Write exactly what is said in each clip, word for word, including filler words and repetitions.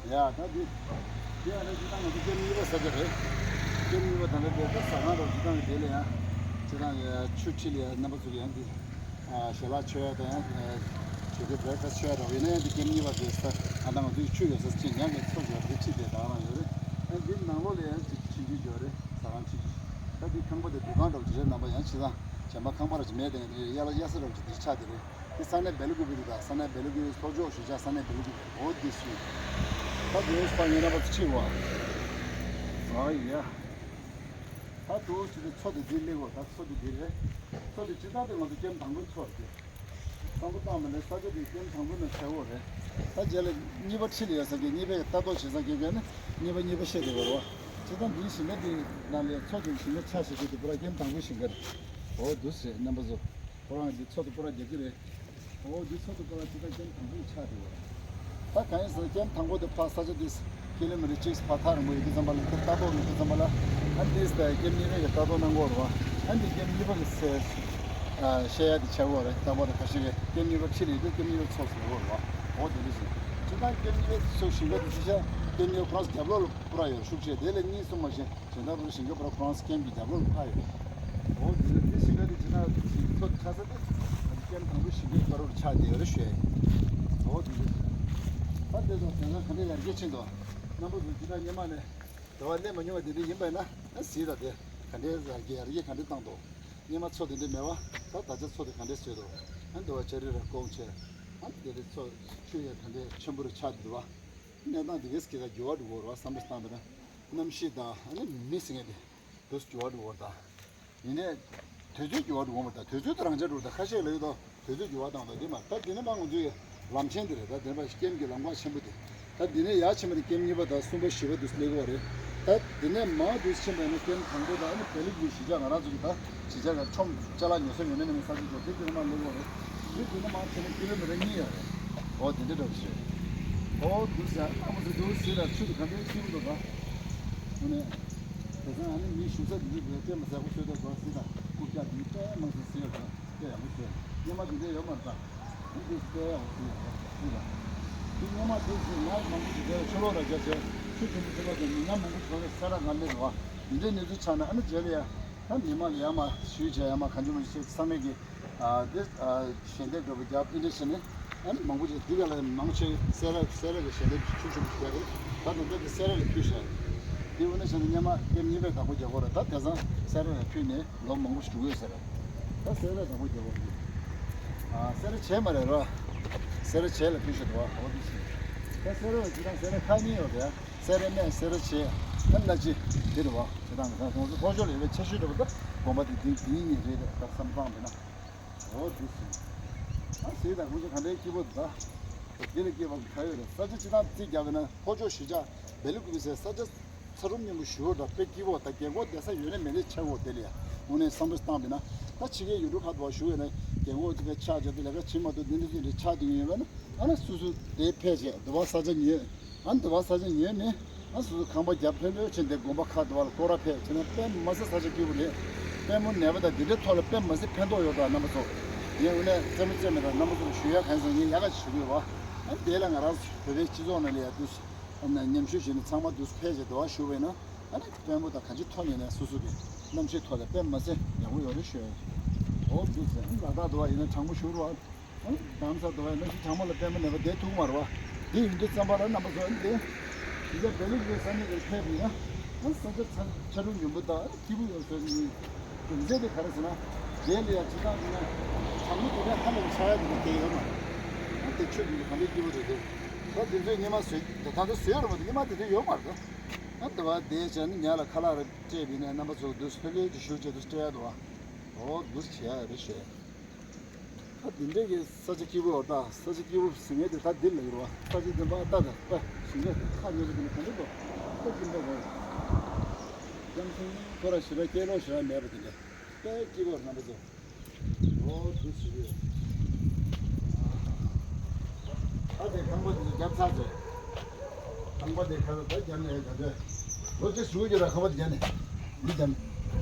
ཡ་ད་འདི། འདི་ཨ་ནི་སྤྱིར་བཏང་ང་ཚོ་ཀེམ་གཉིས་པ་ས་ཆ་རེད། ཀེམ་གཉིས་པ་ད་ལྟ་དེ་ད་ཟ་ཁང་རོགས་སྤྱིར་བཏང་གི་དེ་ལ་ཡང་། སྤྱིར་བཏང་གི་ཆུ་ཁྲི་ལ་ཡང་རྣམ་པ་ཚོ་གི་ཡང་འདི། ཞལ་ལག་མཆོད་ཡ་དང་ཡང་། ཆུ་ཚོད་བྷེ་རེག་ཕ་སི་མཆོད་ཡ་རོགས་ཡིན་ན་ཡང་འདི་ཀེམ་གཉིས་པ་དེ་ས་ཨ་ད་ང་ཚོའི་ཆུ་ཡོད་ས་ཅིག་ཉག་གི་ཚོ་ཡོད་དེ་ཁྲིད་དེ་ད་རང་ཡོད་རེད། ཨ་འདི་ནང་ལོགས་ལ་ཡང་ཅིག་ཕྱིན་རྒྱུ་ཡོད་རེད། ཟ་ཁང་ཕྱིན་རྒྱུ། ད་འདི་ཁང་པ་དེ་འདུ་ཁང་འདྲ་བོ་ཅིག་རེད། རྣམ་པ་ཡང་ཕྱི་ས་གཞན་པ་ཁང་པ་ར་ཅིག་མེད་དེ་ཡ་ལ་གཡར་ས་འདྲ་བོ་ཅིག་དེ་ཆགས་དེ་རེད། དེ་ས་གནས་སྦེ་ལ་ཀུ་པེ་རེད། ད་ས་གནས་སྦེ་ལ་ཀུ་པེ་ཚོགས་ཆོག་ཞུ་བྱ་ས་གནས་སྦེ་ལ་ཀུ་པེ་འོ་དེ་སུ། ད་དེ་ཡོད་ས་ངའི་རྣམ་པ་ཚོ་ཕྱིར་བ། ཨ་ཡ། ད་དུ་ཅི་དེ་མཚོ་དེ་འདི་སླེབས་འོ། ད་མཚོ་དེ་འདི་རེད། མཚོ་དེ་སྤྱིར་བཏང་དེ་ང་ཚོ་ཀེམ་དང་པོའི་མཚོ་རེད། བསམ་བློ་བཏང་མ་ནས་ས་ཆ་དེ་ཀེམ་དང་པོ་ནས་བྱ་འོ་རེད། ད་རྗེས་ལ་གཉིས་པ་ཁྲི་ལ་ཡོད་ས་གི་གཉིས་པའི་ལྟ་རྟོག་བྱེད་ས་གི་གན་ནི་གཉིས་པ་གཉིས་པ་བཤད་དེ་བར་བ། སྤྱིར་བཏང་འདིའི་ཞིང་ཁ་དེ་ནང་ལས་མཚོ་དེ་ཞིང་ཁ་ཆ་ཞིག་གི་དེ་པུ་ར་ཀེམ་དང་པོའི་ཞིང་ཁ་རེད། འོ་འདུག་ཟེར་རྣམ་པ་ཚོ། ཁོ་རང་འདི་མཚོ་དེ་པུ་ར་རྒྱག་གི་རེད། འོ་འདི་མཚོ་དེ་པུ་ར་ཇི་ལྟར་ཀེམ་དང་པོ་ཆགས་འདུག་བ། ད་གང་ཡིན་ཟེར་ན་ཀེམ་དང་པོ་དེ་ཕར་ས་ཆ་འདི་ཀི་ལོ་མི་ཊར་གཅིག་ཕར་ཐག་རིང་པོ་ཡོད་དུས་ཙམ་པ་ལ་དེ་ལྟ་རྟོག་ཡོད་དུས་ཙམ་པ་ལ། ཨ་འདི་ཟེར་ཀེམ་གཉིས་པའི་གི་ལྟ་རྟོག་གནང་གི་ཡོད་རེད་བ། ཨ་འདི་ཀེམ་གཉིས་པ་གི་ཟེར། ཨ་བཤད་ཡ་དེ་ཆགས་ཀྱི་ཡོད་རེད། ལྟ་བ་དང་ཁ་ཤས་ཀྱིས་ཀེམ་གཉིས་པ་ཁྲི་ལ་ཡོད་དུས་ཀེམ་གཉིས་པའི་མཚོ་ཟེར་གྱི་ཡོད་རེད་བ། འོ་དེ་འདྲ་ཞིག་སྤྱིར་བཏང་ཀེམ་གཉིས་པའི་མཚོ་ཞིང་ཁ་དེ་ཅི་ཤ་ཀེམ་གཉིས་པ་ཁོ་རང་རྒྱབ་ལོགས་ལ་པུ་ར་ཡོད་རེད། ཤུགས་ཆེ་དེ་ལས་གཉིས་གསུངས་མ་ཤེས། གཞན་དག་པར་ཞིང་ཁ་པར་ཁོ་རང་སྐྱེམས་ཀྱི་རྒྱབ་ལོགས་ལ་ཕར་ཡོད། འོ་དེ་ནས་དེ་ཞིང་ཁ་དེ་ཇི་ན་ཞིང་ཚོ་དེ་ཆགས་ས་དེ་སྐྱེམས་དང་པོ་ཞིང་ཁའི་བར་དུ་ཆགས་བསྡད་ཡོད་རེད་ཞུ་ཡ་ཡིན། འོ་དེ་འདྲ་ཞིག་ད་དེ་ཚོ་དེང་སང་ག་འདྲ་ཡར་རྒྱས་ཕྱིན་འདུག་རྣམ་པ་ཚོ་ཇི་ལྟར་སྔོན་མ་ནས་དེ་བ་སླེབས་མ་མྱོང་བ་དེ་འདྲ་ཡིན་པས་ན་ཨ་གཟིགས་དང་དེ་ག་འདྲའི་ཡར་རྒྱས་ཡར་རྒྱས་ག་འདྲ་བཏང་འདུག་སྔོན་མ་མཚོ་དེ་འདྲ་མེད་བ། ད་ད་ཆ་མཚོ་དེ་ག་འདྲ་བཟོས་འདུག་ཨ་འདི་བ་ཅ་རི་ར་ཀོང་ཆེ་ཨ་དེ་རེ་མཚོ་ཆུ་ཡང་ག་འདྲ་ཆེན་པོ་རུ་ཆགས་འདུག་བ། གནས་སྟངས་འདི་གས་ཀྱི་ད་འགྱུར་བ་འགྲོ་གི་རེད་བ། བསམ་བློ་བཏང་བ་ན་གནམ་གཤིས་དང་ཨ་ནི་མི་ཟེར་མཁན་དེ་དུས་སུ་འགྱུར་བ་འགྲོ་གི་རེད་ད། ཡིན་ནའི་དུས་ཚོད་འགྱུར་བ་འགྲོ་གི་མ་རེད་ད། དུས་ཚོད་དེ་རང་འཇགས་འགྲོ་གི་རེད་ད། ཁ་ཤས་ལ་ཡོད་དོ་དུས་ཚོད་འགྱུར་བ་བཏང་དང་དེ་མ་ད་དེ་ནས་མ་ང་ཚོའི་ལམ་ཆེན་དེ་རེད་ད། དེ་ནས་མ་ཀེམ་གྱི་ལམ་ཁ་ཆེན་པོ་དེ་ད་དེ་ནས་ཡར་ཕྱིན་པ་དེ་ཀེམ་གཉིས་པ་དང་གསུམ་པ་བཞི་པ་དུ་སླེབས་ཀྱི་རེད། ད་དེ་ནས་མར་དུ་ཕྱིན་པ་ཡིན་ན་ཀེམ་དང་པོ་དང་ཨ་ནི་བེ་ལི་གི་གཞིས་ཆགས་ང་རང་ཚོ་གི་ད། ཇི་ཆ་ག་ཁྲོམ་ཅ་ལག་ཉོ་ས་ཡོད་ན་ནི་མི་ས་ཅིག་འགྲོ་དེ་དེ་ནས་མ་ལེགས་བོ་རེད། འདི་དེ་ནས་མ་བྱས་ན་ཀི་ལོ་མི་ཊར་གཉིས་ཡོད་རེད། འོ་དེ་འདྲ་འདྲ་བོ་ཞིག་འོ་འདུག་ཟེར་ཨ་མ་ཟེར་འདུག་ཟེར་ལ་ཆུ་དེ་ག་འདྲའི་ཆུ་འདུག་ད། དེ་ནས་དེ་ཚང་ཨ་ནི་མི་བཞུགས་ས་དེ་འདྲ་དེ་དཔེ་མ་ཟེར་གོ་སོད་དེ་འགྲོ་ཟེར་ད་རྐུབ་བཀྱག་དེ་དཔེ་མ་ཟེར་ཟེར་ཡོད་ད་དཔེ་ཡག་པོ་ཟེར་སྔོན་མ་དེ་འདྲ་ཡོད་མ་རེད་ད། འདི་དཔེ་ཡག་པོ་ཟེར་ཡོད་ད་ཟེར་ད། དེ་སྔོན་མ་དེ་ཟེར་ང་མང་པོ་ཞིག་དེ་ལ་ཆུ་ལོག་ར་རྒྱབ་བྱས་ཆུ་ཆེན་པོ་ཆེ་ལོག་དེ་མི་ཉམས་མང་པོ་ཞིག་ལོག་རེད་ཟེར་ར་ང་སླེབས་རེད་བ། འདི་འདྲའི་གནས་ཚུལ་ཆགས་ན་ཨ་ནི་རྗེས་ལ་ཡ། ད་མི་མང་ལ་ཡ་མ་ཞུས་བྱས་ཡ་མ་གང་བྱུང་མ་བྱུང་བྱས་ཚང་མས་ཀྱི། ཨ་འདི་ཨ་ཞལ་འདེབས་འདྲ་པོ་རྒྱབ་འདི་འདྲ་བྱས་ནས་ཨ་ནི་མང་པོ་ཅིག་འདི་ག་ལ་མང་ཆེ་སེ་ར་སེ་ར་གི་ཞལ་འདེབས་ཆུང་ཆུང་ཅིག་རྒྱག་གི་རེད། ད་ད་ལྟ་འདི་སེ་ར་ལ་ཕུལ་བྱས། འདི་འོ་ན་བྱས་ན་སྔོན་མ་ཀེམ་གཉིས་པའི་བདག་པོ་རྒྱག་གོ་རེད། ད་དེང་སང་སེ་ར་ལ་ཕུལ་ནས་ལོ་མང་པོ་ཞིག་འགྲོ་གི་ཡོད་ཟེར། ད་སེ་ར་བདག་པོ་རྒྱག་གོ་རེད། ཨ་སེ་ར་བྱས་མ་རེད་རོ། སེ་ར་བྱས་ལ་ཕུལ་བྱས་འདུག་བ། འོ་འདི་བྱས། ད་སེ་ར་ལ་ཇི་ལྟར་སེ་ར་ཁག་གཉིས་ཡོད་རེད། སེ་ར་སྨད་སེ་ར་བྱེས་ཨ་བླ་སྤྱི་དེ་རེད་བ། དེ་དང་ད་ཁོང་ཚོ་ལྷོ་ཕྱོགས་ལ་ཡོད་པའི་ཆེ་ཤོས་རེད་བ། ད་དགོན་པ་དེ་དེ་དེ་གཉིས་རེད། ད་བསམ་སྟངས་དེ་ན། འོ་དེ་བྱས། ཨ་ཟེར་ད་ཁོང་ཚོ་ག་འདྲའི་སྐྱིད་པོ་འདུག་ད། དེ་ལ་སྐྱིད་པ་ག་ཡོད་རེད། ས་ཆ་སྤྱི་བཏང་རྩིས་རྒྱག་པ་ན་ལྷོ་ཕྱོགས་གཞིས་ཆགས་སྦེ་ལ་ཀུ་པེ་ཟེར་ས་ཆ་ཚ་རུམ་སྙོམས་པོ་ཞུ་བ་དང་དཔེ་སྐྱིད་པོ་དང་རྒན་གོག་བསྡད་ས་ཡོད་ན་མེད་ན་ཆགས་འོ་དེ་ལ་ཡ། དངོས་གནས་བསམ་བློ་བཏང་པ་ན་ད་ཕྱི་རྒྱལ་ཡུལ་གྲུ་ཁག་ཏུ་བ་བཞུགས་ཡོད་ན་རྒན་གོག་ཅིག་ག་ཆགས་བྱས་དེ་ལས་ཀ་བྱེད་མ་ཐུབ་འདི་འདྲ་ཅིག་རེ་ཆགས་བསྡད་ཡོད་པ་ན། ཨ་ན་སོ་སོ་དེ་ཕལ་ཆེར་དུ་བ་ས་ཆ་ཉོས། ཨ་ན་དུ་བ་ས་ཆ་ཉོས་ནས་ཨ་སོ་སོ་ཁང་པ་རྒྱབ་ལྷོད་ལྷོད་བྱས་ཏེ་དགོན་པ་ཁག་དུ་བ་ལ་སྐོར་ར་ཕེབས་བྱས་ན་དཔེ་མ་སྲིད་ས་ཆ་སྐྱིད་པོ་རེད། དཔེ་མོ་ནད་པ་དང་འདི་འདྲའི་ཐོག་ལ་དཔེ་མ་སྲིད་ཕན་ཐོགས་ཡོད་ད་རྣམ་པ་ཚོ། ངས་འོ་ནས་རྩེད་མོ་རྩེད་མེད་དང་རྣམ་པ་ཚོ་ལ་ཞུ་ཡ་གང་ཡིན་ཟེར་ངས་ཡག་ག་ཞུ་གི་ཡོད་བ། ཨ་དེ་ལ་ང་རང་བོད་པའི་སྤྱི་ཚོགས་ནང་ལ་ཡ་དུས་ཨ་ན་མཉམ་ཞུགས་བྱས་ནས་ཚང་མ་དུས་ཕེབས་བྱས་དུ་བ་ཞུ་བས་ན་ཨ་ན་དཔེ་མོ་དང་གང་ཅི་ཐོག་ནས་ནས་སོ་སོ་གི་རྣམ་ཤེས་ཐོག་ལ་དཔེ་མ་སྲིད་ཡག་པོ་ཡོད་རེད་ཞུ་ཡ་ཡིན། འོ་འདུག་ཟེར་ལ་དྭགས་དུ་བ་ཡིན་ན་གྲང་མོ་ཞུ་རུ་བ། ཨང་། དམ་ས་དུ་བའི་གནམ་གཤིས་གྲང་མོ་ལ་དཔེ་མ་ནད་པ་བསྡད་ཐུབ་ཀྱི་མ་རེད་བ། འདི་ཡིན་དུས་ཙམ་པ་ལ་རྣམ་པ་ཚོ་འདི་ཡིན་ཙང་བེ་ལི་གི་ས་གནས་དེར་ཕེབས་ཡིན་ན། ཨང་། ས་ཆ་ཚ་ཆ་རུ་ཉུང་པོ་དང་སྐྱིད་པོ་ཡོད་ཟེར་ནས་རྒྱུ་མཚན་དེ་ག་རེ་ཟེར་ན། དེ་ལ་ཡང་སྤྱིར་བཏང་ཡིན་ན་གྲང་མོ་དེ་འདྲ་ཧ་ལས་པའི་ཆགས་ཡ་དེ་འདྲ་དེ་ཡོད་མ་རེད། ཨང་། དེ་ཆུ་དེ་འདྲ་ག་འདྲའི་སྐྱིད་པོ་རེད་འདུག་ད་དེ་ཚོས་སྔོན་མ་བཟོས་ད་ད་ལྟ་བཟོས་ཡོད་རེད་མ་གཏོགས་སྔོན་མ་དེ་འདྲ་ཡོད་མ་རེད་དོ། ཨང་། དེ་བ་དེ་བྱས་ནས་ཉ་ལ་ཁ་ལག་རེ་སྤྲད་པ་ཡིན་ན་རྣམ་པ་ཚོ་འདུག་ལྷོད་ལྷོད་ཀྱི་ཞུ་བྱས་འདུག་སྤྲད་ཡ་འདུག་བ། འོ་འདུག་བྱས་ཡ་རེད་ཤོད། ད་འདི་འདྲས་ཀྱི་ས་ཆ་སྐྱིད་པོ་ཡོད་ད། ས་ཆ་སྐྱིད་པོ་ཟེར་མཁན་དེ་ད་འདི་ལ་ཡོད་རེད་བ། ས་ཆ་འདི་མ་ལྟ་ད་ལྟ་ཞིང་ཁ་ཁ་ཉོ་གི་འདི་ནི་ག་འདྲ་འདུག་ད་འདི་འདྲ་རེད། ཡང་སེང་ཁོ་ར་ཞེ་དྲག་སྐྱེས་ལོ་ཞེ་དྲག་མེད་པ་དེ་འདྲ། དཔེ་སྐྱིད་པོ་རྣམ་པ་ཚོ། འོ་འདུག་ཞིག་ཡོད། ད་དེ་ཁང་པ་འདི་རྒྱབ་ཚར་ཚེ། ཁང་པ་དེ་ཁ་ལ་ད་རྒྱབ་ནས་ད་ལྟ་ལོ་གཅིག་ཟུར་གྱི་ར་ཁང་པ་དེ་རྒྱབ་ནས་འདི་རྒྱབ་ནས་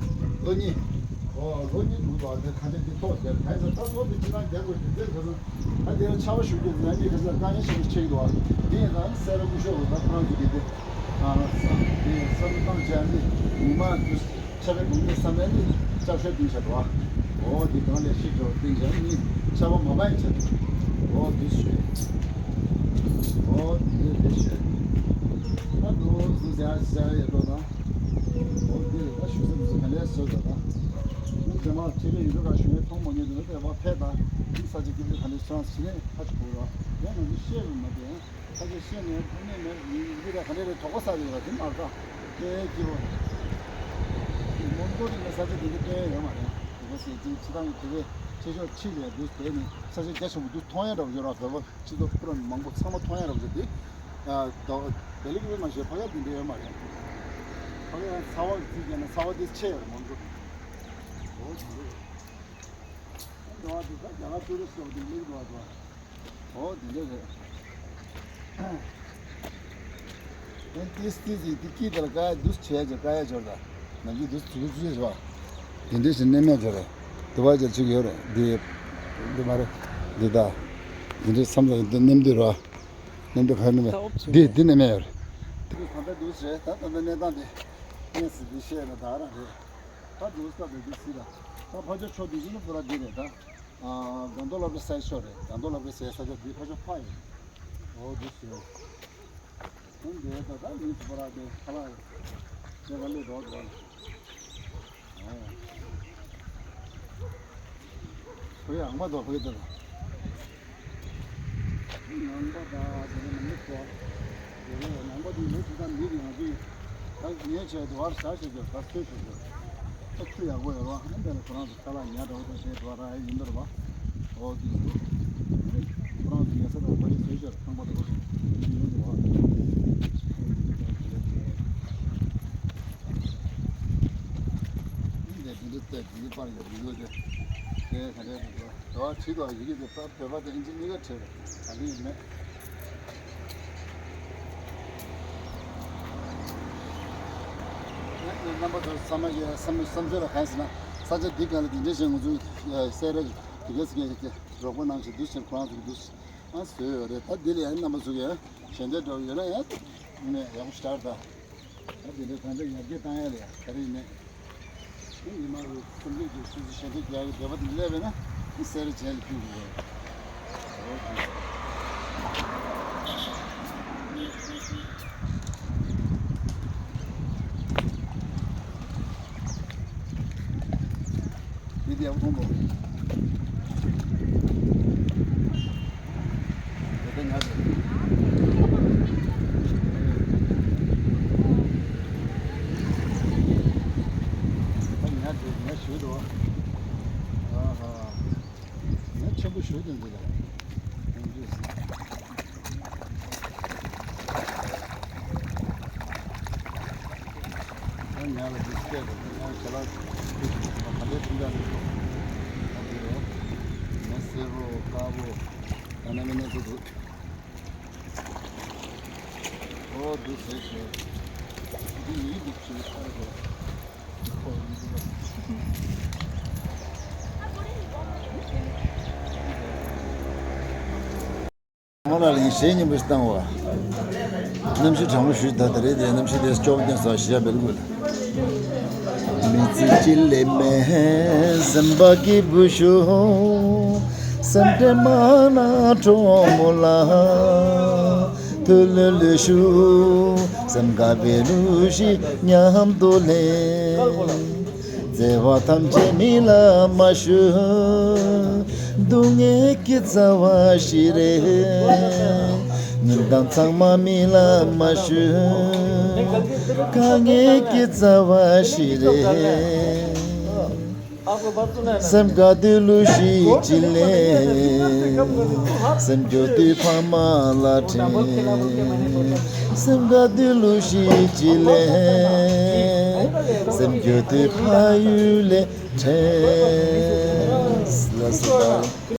ལོ་གཉིས། ཨོ་ལོ་གཉིས་འདུག་དོ། དེ་ཁ་ཆེ་དེ་ཐོག་དེར་གང་ཟེར་ད་ཐོག་དེ་ཅི་ན་རྒྱག་དགོས་ཀྱི་དེ་ཁ་སང་ད་དེར་ཆར་པ་ཞུ་རྒྱུ་ང་གཉིས་ཁ་སང་དཀའ་ངལ་ཞིག་ཏུ་ཆེ་གི་འདུག་དེ་ཡིན་ན་སེ་ར་སྐུ་ཞབས་ད་ཁོ་རང་ཚོ་གི་དེ་ཨ་ས་དེ་བསམ་བློ་བཏང་བྱས་ནི་མི་མང་དུ་ཆར་པའི་དགུང་ལས་བསམ་ཡས་ནི་ལྕགས་ཤོག་བཏིང་བྱས་འདུག་ཨོ་དེ་གང་ལས་ཤི་འགྲོ་བཏིང་བྱས་ནི་ཆར་པ་མ་བབས་ཡིན་བྱས་འདུག་ཨོ་དེ་ཞུས་ཨོ་དེ་དེ་ཞུས་ད་འདུག་འདུག་ཟེར་ཟེར་ཡས་འགྲོ་དང་། འོ་འདི་རེད་ད། ཞུ་ས་མི་ཚོ་ག་ལས་བཟོས་ད་ད། ཁྱེད་མ་ཁྱེད་རེ་ཡུལ་ག་ཞུ་ནས་མཐོང་མ་མྱོང་དུས་དེ་བ་ཕེབས་ད། འདི་ས་ཆ་སྐྱིད་པོ་ག་ལས་བྱུང་ཟེར་ནས་ཁ་ཆུ་བོ་ར། ཡང་ང་ཚོ་ཤེས་རུ་མ་དེ་ཡང་ཁ་ཆེ་ཤེས་ནས་ཐོག་ནས་མེད་མི་འདི་ར་ག་ལས་རེ་གྲོགས་པོ་ས་རེད་ར་དེ་མ་རེད་ད། དེ་སྐྱིད་པོ། མོན་གྷོ་རི་ནས་ས་ཆ་དེ་གི་སྟོན་ཡ་ཡོད་མ་རེད། དེ་ག་སེ་དེ་ཕྱི་ཐང་གི་དེ་གའི་ཆེ་ཤོས་ཕྱི་ལས་འདུག་དེ་ནི་ས་ཆ་རྒྱ་ཆེན་པོ་འདུག་མཐོང་ཡ་འདྲ་བོ་ཡོད་ར་བོད་པ། སྤྱི་ཚོགས་ཕུ་ར་མང་པོ་ཚང་མ་མཐོང་ཡ་རབ་ཟེར་ཏེ། ད་བེ་ལི་ཀི་མ་ཞེས་ཕ་ག་དེ་འདྲ་ཡོད་མ་རེད། ཕ་ག་ཚ་བ་གི་ཚིག་རྒྱག་ན་ཚ་བ་དེ་ཆེ་ཡོད་རེད་མང་པོ། འོ་དེ་འདྲ་རེད། འགྲོ་བ་དེ་ད་རྒྱ་གར་ཏུ་རི་སི་ཊི་སོགས་དེ་ལེགས་འགྲོ་བ་འགྲོ་བ། འོ་དེ་འདྲ་རེད། ཨེ་ཏིས་ཏིས་ཏིས་ཀི་དེ་ལ་ཀ་ཡ་དུས་ཆེ་ཡ་ཅོ་ཀ་ཡ་ཅོ་ར། ནམ་རྒྱུན་དུས་ཚུགས་ཚུགས་བྱས་བ། དེ་འདྲས་ཞིག་གནས་མེད་ཅོ་རེད། དུ་བ་ཅོ་ཅིག་ཡོད་རེད། འདི་འདི་མ་རེད། འདི་ད་འདི་འདྲས་མཚམས་ལ་འདི་གནས་འདི་ར། གནས་འདི་ག་གནས་མེད། འདི་འདི་གནས་མེད་ཡོད་རེད། དུས་ད་ལྟ་དུས་རེད། ད་ད་ལྟ་གནས་སྟངས་འདི་གནས་སྲིད་འདི་བཤད་ན་ད་རང་རེད། ད་དུས་ད་འདི་འདི་སྲིད་ད། ད་ཕ་ཅོ་ཆོ་འདི་ཡིན་ན་པུ་ར་འདི་རེད་ད། ཨ་དགོན་དོ་ལ་པུ་ར་སའི་ཤོ་རེད། དགོན་དོ་ལ་པུ་ར་སའི་ས་ཆ་འདི་ཕ་ཅོ་ཕ་ཡིན། འོ་འདི་སྲིད། ཁོང་འདིའི་ད་ལྟ་མི་ཚོ་པ་ར་དེ་ཁ་ལག་ཅན་ག་ལས་རོགས་རོགས། ཨོ། ཕ་གི་ཨང་པ་དོ་ཕ་གི་དོ། ཨང་པ་ད་དེ་ནས་མི་ཚོ། དེ་ནས་ཨང་པ་དེ་མི་ཚོ་ད་མི་རིགས་ང་ཚོའི་ད་ངས་བྱས་དུ་བར་ཟ་ཞེས་བརྗོད་ད་སོས་ཞེས་བརྗོད། ད་ཆུ་ཡག་པོ་ཡོད་རོགས། ཨ་འདི་ལ་ཁོ་རང་ཚོ་ཁ་ལག་ཉར་འདྲ་བོ་དང་དེ་འགྲོ་ར་ཡིན་འདུག་ར་བ། ཨོ་དེ་ཡིན་འདུག་ཁོ་རང་ཚོ་ཉལ་ས་དང་ཕ་གི་བཟོས་ཤར་ཁང་པ་དང་ཡིན་འདུག་ར་བ། འདི་འདི་འདི་འདི་པར་ཡོད་འདུག་དེ་ག་རེ་འདུག་དེ་བ་བྲིས་དང་ཡི་གེ་དེ་ད་བོད་པ་དང་ཨིན་ཇི་གཉིས་ཀ་བྲིས་རེད། ག་ལེར་མེད། རྣམ་པ་ཚོ་ཚང་མ་ཡི་བསམ་བསམ་ཚུལ་ལ་གང་ཟེར་ན། ས་ཆ་འདི་ག་ལ་འདི་འདྲ་ཞིག་ང་ཚོ་སེ་ར་གི་དེ་ག་ཟེར་གི་རོགས་པ་གནང་ཞིག་འདུག་ཟེར་ཁོ་རང་ཚོ་འདུག་ཨ་བཟོས་ཡོད་རེད། ད་འདི་ལ་ཡང་རྣམ་པ་ཚོ་གི་ཞལ་འདེབས་འདྲ་བོ་ཡོད་ན་ཡང་ནས་ཡག་པོ་ཞིག་ད། ད་དེ་འདྲ་གང་འདྲ་ཡར་རྒྱས་བཏང་ཡ་ལ་ཡ་ག་རེ་ཡིན་ནས། ཉི་མ་རུ་སེམས་ཅན་གྱི་སུ་སུ་ཞལ་འདེབས་རྒྱག་གི་འདོད་པ་དེ་སླེབས་པས་ན་སེ་ར་བྱེས་ལ་ཕུལ་དགོས། འདི་དེ་ཡག་པོ་མཐོང་དགོས། དེ་ལྟ་ཉར་དགོས། ད་ཉར་དགོས་ཉར་ཞུ་དོ། ཨ་ཧ། ཉར་ཆེན་པོ་ཞུ་དོ་འདི་ལ། ཡང་འདི་ཟེར། ད་ཉར་ལ་འདི་སྐད་དུ་ཉར་ཞལ་ལག་ཁུར་ཞིག་ག་འདྲའི་ཁྲིམས་འགལ་རེད། ད་འདི་རེད། ཉར་སེར་པོ་དཀར་པོ་ད་ན་མི་ན་ཚོ་འདུག་ཨོ་འདུག་ཟེར་ཞེས། འདི་ཡིན་འདུག་ཞེས་ཁ་རེ་རེད། ཁོ་ཡིན་འདུག་ཁོང་ལ་ལན་གཞས་སྙན་པོ་ཞིག་བཏང་བ། གནམ་གཤིས་གྲང་མོ་ཞུ་ད་ད་རེད་དེ་གནམ་གཤིས་དེ་སྐྱོ་བོ་སྟོན་ས་ཞི་ཡ་བེལ་གུལ། མི་ཚེ་གཅིག་ལས་མེད་སེམས་པ་སྐྱིད་པོ་ཞུ། སེམས་ཁྲལ་མ་ན་གྲོགས་མོ་ལ་ཐུགས་ལྷོད་ལྷོད་ཞུ། སེམས་དགའ་བའི་གླུ་ཞིག་མཉམ་དུ་ལེན། བརྩེ་བ་ཐམས་ཅད་མི་ལ་མ་ཞུ། སྡུག་བསྔལ་གྱི་རྩ་བ་ཞིག་རེད། ཉིན་དང་མཚན་མ་མི་ལ་མ་ཞུ། དཀའ་ངལ་གྱི་རྩ་བ་ཞིག་རེད། སེམས་དགའ་དུས་གླུ་ཞིག་ཅིག་ལེན། སེམས་སྐྱོ་དུས་ཕ་མ་ལ་དྲན། སེམས་དགའ་དུས་གླུ་ཞིག་ཅིག་ལེན། སེམས་སྐྱོ་དུས་ཕ་ཡུལ་ལ་དྲན། ལགས་སོ།